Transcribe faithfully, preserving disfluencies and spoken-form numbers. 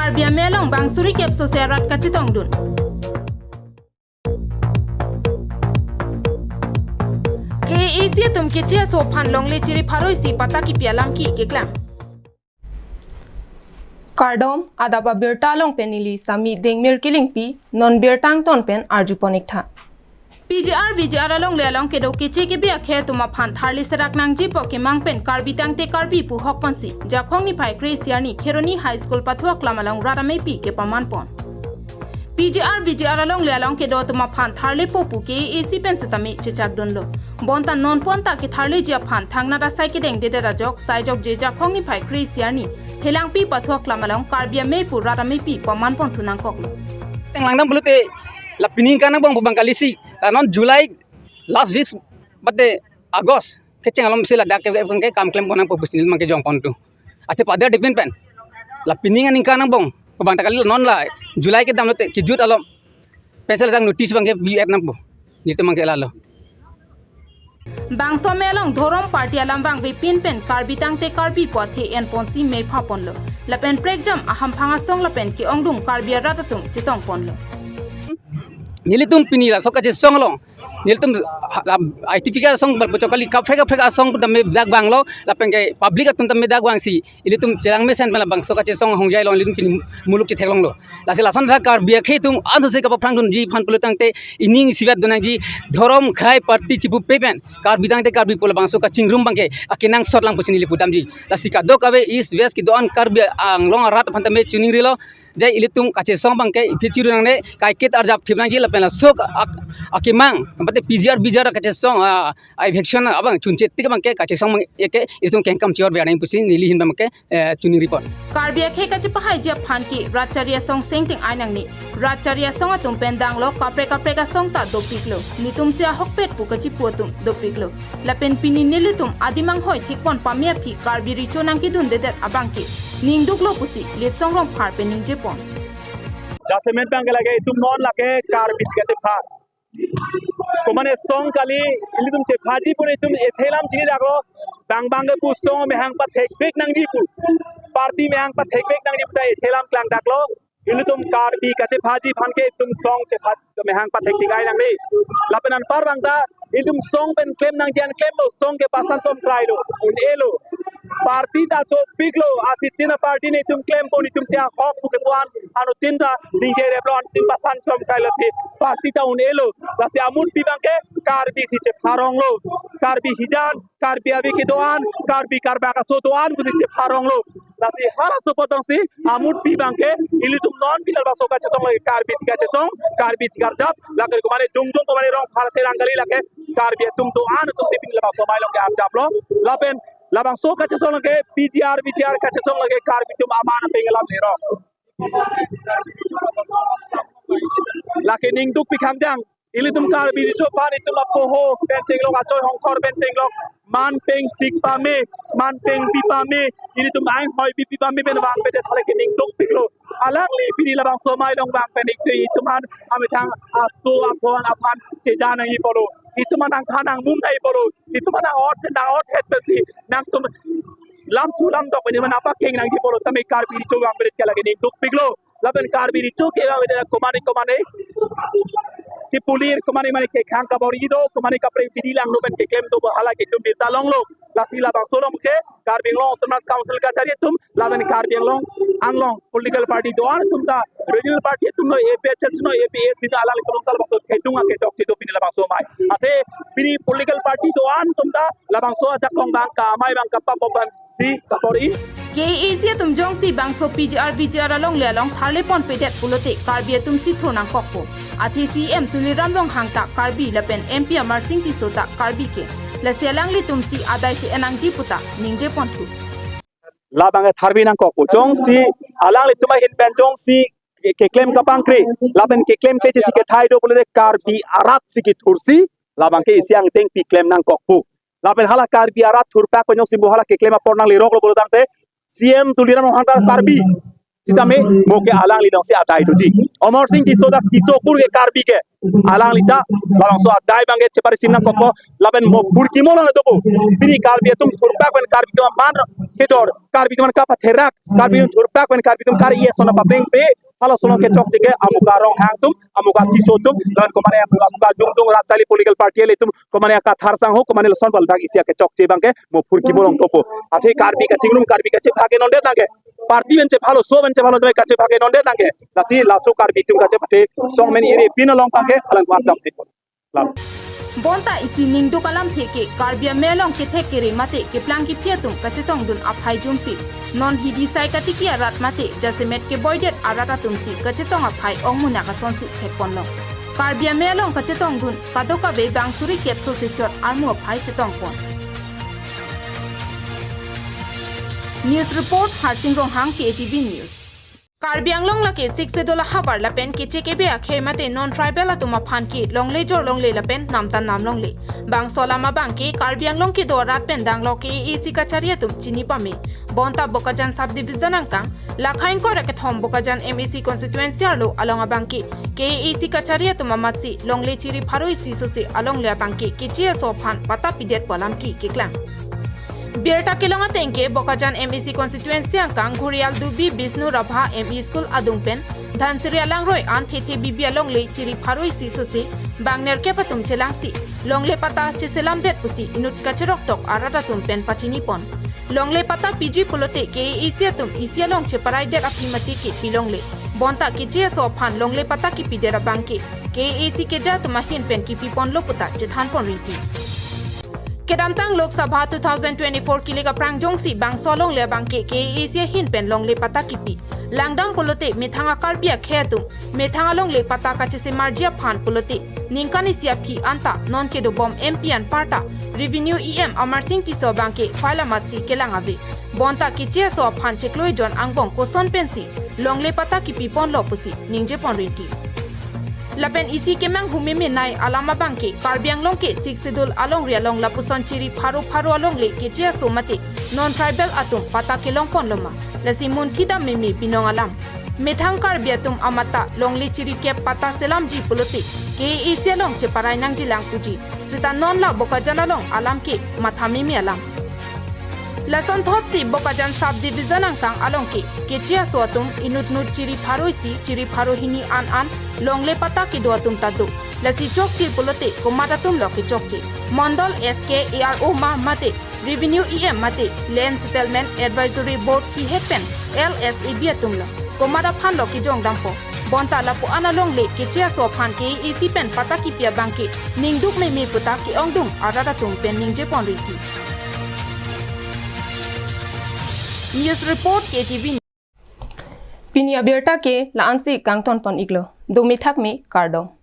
Karbi Amei along bang suri kep sose arat kachetongdun. A A C atum keche aso aphan longle chiri pharo isi patta kipi alam ke keklang. Kardom, adap abirta along pen neli Sami Dengmir Kilingpi, non birta angton pen arjupon ik tha. P G R V G R alongle along kedo keche kebi akhei atum aphan tharli serak nangjipo kemang pen Karbi tangte Karbi pu hokponsi Jakhong niphai kre-isi arni Kheroni High School pathuaklam along rat ameipi kepamanpon. P G R V G R alongle along kedo atum aphan tharlepo pu K A A C pen setame chechakdunlo. Bonta nonpu anta ketharleji aphan thangnat asai kedengdedet ajok saijokje Jakhong niphai kre-isi arni Helangpi pathuaklam along Karbi Amei pu rat ameipi pamanponthu nangkoklo. Tenglangdam pulote la pini aningkan angbong pu bang kalisi, la non July last weeks bate August kecheng alom si ladak ke, ke, ke kam klempon nangpo pusi neli mangke jongpontu. Athe pada dipin pen la pini aningkan angbong pu bang ta kali, non la July kedamlote kejut alom pensi ladak notice bangke bi-et nangpo. Nelitum mangke lalo. Bangso amei along dhorom party alam vangvepin pen Karbi tangte Karbi pu athe enponsi mei phaponlo. Lapen prekjam ahamphang asong lapen ke-ongdung Karbi arat atum chetongponlo. Nelitum pini laso kachesong along, nelitum ha-, la, I T P K asong bal puchok kali, kaprek kaprek asong tame dak vanglo, lapen ke public atum tame dak vangsi ilitum chelang mesen pen labangso kachesong hongjai along ilitum pini muluk chetheklonglo. Lasi lason tha Karbi akhei atum ansose kapaphrangdunji aphan pulo tangte ining isivet donangji, dhorom khei party chipupe pen Karbi tangte Karbi pu labangso kachingrum bangke akenangsot lang pusi neli pudamji. Lasi kadokave East West kedo-an Karbi Anglong arat aphan tame chiningrilo, je ilitum kachesong bangke iphi chiru nangne, kaiket arjap thip nangji lapen laso ak-, akemang, mate P G R V G R kachesong, ah, a-eviction abang chunche tik bangke kachesong bang eke ilitum kengkam chior biar nang pusi neli ahin bangke, eh, chuningriponlo. Karbi akhei kachepahaiji aphan ke rat chari asong sengteng ai nangne. Rat chari asong atum pen danglo, kaprek kaprek asong ta dopiklo. Netumsi ahokpet pu kachipu atum dopiklo. Lapen pini nelitum adim anghoi thekpon pame aphi Karbi recho nangkedundedet abangke ningduklo pusi Litsong Rongphar pen ningjepon. Jasemet bangke lake itum non lake Karbi si kachepha. Komane song kali, ilitum chephaji pu itum ethe alam chinidaklo, bang bangke pu song amahang pathekpik nangji pu, party amahang pathekpik nangji pu ta ethe alam klangdaklo. Ilitum Karbi kachephaji aphan ke itum song chepha amahang pathektik ai nangne. Lapen anpar bang ta itum song pen klem nangji an klemlo, song ke pasan tom krailo, un-elo. Party ta dopiklo, asitin a-party netum klempon, itumsi ahok pu kepu-an anuttin ta ningjereplo, anuttin pasan tom krailo si party ta un-elo. Lasi amutpi bangke Karbi si chepharonglo. Karbi hijan, Karbi ave kedo-an, Karbi karbak aso do-an pusi chepharonglo. Lasi halaso apot tongsi amutpi bangke ilitum non pini labangso kachesong lake Karbi si kachesong, Karbi si karjap, lake komane jongjong komane Rongphar Terang kali, lake Karbi atum do-an atumsi pini labangso amei along ke arjaplo. Lapen labangso kachesong lake P G R V G R kachesong lake Karbi atum aman apeng alam lerok. Lake ningdukpik hangjang, ilitum Karbi recho aphan itum apoho pen chenglok, achoi hongkhor pen chenglok, man peng sik pame, man peng bi pame, ilitum anghoi bipi pame pen vangvedet halake ningdukpiklo. Alangli pini labangso amei along vang pen ik te itum an amethang aso aphon aphan cheja nangji pulo, itum an angthan angmum nangji pulo, itum an nang-ot nang-othet pensi nangtum lamthu lamdok pen itum an nangpakeng nangji pulo tame Karbi recho vangvedet ke lake ningdukpiklo. Lapen Karbi recho ke vangvedet komane komane kepulir, komane mane kekhang kabor-i do, komane kaprek bidi langno pen keklem do, halake itum birta longlo. Lasi labangso along ke Karbi Anglong Autonomous Council kachari atum lapen Karbi Anglong, Anglong political party do-an atum ta, regional party atum lo, A P H L C lo, A P H L C lo, alanglitum ta labangso thedung akechokche do pini labangso amei. Athe pini political party do-an atum ta labangso ajakong bang ka amei bang kapapop ban si kabor-i. K A A C atum jongsi bangso P G R V G R alongle along tharleponpedet pulote Karbi atumsi thur nangkokpo. Athe C E M Tuliram Ronghang ta Karbi lapen M P Amarsing Tisso ta Karbi ke. Lasi alanglitumsi adai si en nangji puta ningjeponthu. Labang tharve nangkokpo. Jongsi alanglitum ahin pen jongsi ke-, keklem kapangkre, lapen keklem kechesi kethai do pulote Karbi arat si kethursi labangke isi angdengpi klem nangkokpo. Lapen hala Karbi arat thurpak pen jongsi mo hala keklem apor nangleroklo pulo tangte, C E M Tuliram Ronghang ta Karbi, Sitame mo ke alangli alongsi adai doji. Amarsing Tisso dak Tisso kur ke Karbi ke. Alangli ta labangso adai abangke cheparisim nangkokpo lapen mo phurkimo along dopo. Pini Karbi atum thurpak pen Karbi atum aman kejor, Karbi atum kapatherak, Karbi atum thurpak pen Karbi atum kar-i ason paplengpe, halaso along kechokche ke Amuka Ronghang atum, Amuka Tisso atum, lapen komane Amuka Jungdung Ratchali Political Party ilitum, komane Kathar Sangho, komane lason bal dak isi akechokche abangke mo phurkimo along dopo. Athe Karbi kachingrum, Karbi kachebhak ke nondet nangke. Party pen chep halo, so pen chep halo, kachebhak ke nondet nangke. Lasi laso Karbi atum kachepate song men iri pin along abangke alang kuar jam tik. Lam. Bonta isi ningduk alamthe ke Karbi Anglong kethek kere mate keplang kephi atum kachetongdun aphai jumpi. Non hidi sai katiki arat mate jasemet keboidet arat atumsi kachetong aphai ongmunak asonsi thekponlong. Karbi Anglong kachetongdun kadokave bang suri kep so sechot armu aphai chetongpon. News report, Harsing Ronghang, K A T V News. Karbi Anglong lake Sixth Schedule ahavar lapen kechek ebe akhei mate non-tribal atum aphan ke longle jor longle lapen namtan nam longle. Bangso alam abangke Karbi Anglong kedo arat pen danglo K A A C kachari atum chini pame. Bonta Bokajan Subdivision angkang, lakha ingkoi ra kethom Bokajan M A C constituency arlo along abangke K A A C kachari atum amatsi longle chiri pharo isi sose alongle abangke keche aso aphan patta pidetpo alam ke keklang. Birta kelong ateng ke Bokajan M A C constituency angkang Ghorial Dubi Bishnu Rabha M E School adung pen Dhansiri alangroi an Thethe Bibi alongle chiri pharo isi sose bang nerkep atum chelangsi longle patta cheselamdet pusi inut kacheroktok arat atum pen pachinipon. Longle patta piji pulote K A A C atum isi along cheparaidet aphi mati ke pilongle. Bonta keche aso aphan longle patta kipidet abangke K A A C keja atum ahin pen kipiponlo puta chethanpon rinti. Kedamtang Lok Sabha two thousand twenty-four kilik aphrang jongsi bangso alongle abangke K A A C ahin pen longle patta kipi. Langdam pulote methang a-Karbi akhei atum methang alongle patta kachesemarji aphan pulote ningkan isi aphi anta non kedobom M P anparta Revenue E M Amarsing Tisso abangke file amatsi kelang ave. Bonta keche aso aphan chiklo ejon angbong koson pensi longle patta kipiponlo pusi ningjepon rinti. Lapen isi kemanghu meme nai alam abangke Karbi Anglong ke Sixth Schedule alongri along lapuson chiri pharo pharo alongle keche aso mate non-tribal atum patta kelongponloma. Lasi munthi dam meme binong alam. Methang Karbi atum amatta longle chiri kep patta selamji pulote K A A C along cheparai nangjilang puji. Seta non la Bokajan along alam ke matha meme alam. Lasonthotsi Bokajan Subdivision angkang along ke keche aso atum inutnut chiri pharo isi, chiri pharo hini an an longle patta kedo atum ta do. Lasi chokche pulote komat atumlo kechokche? Mondol S K, A R O ma mate Revenue E M mate Land Settlement Advisory Board kihek pen L S A B atumlo? Komat aphanlo kejong dampo? Bonta lapu-an alongle keche aso aphan K A A C pen patta kipi abangke ningduk meme puta ke-ongdung arat atum pen ningjepon rinti. News report, K A T V. Pini abirta ke la-ansi kangtonpon iklo. Dumi thakmi, kardom.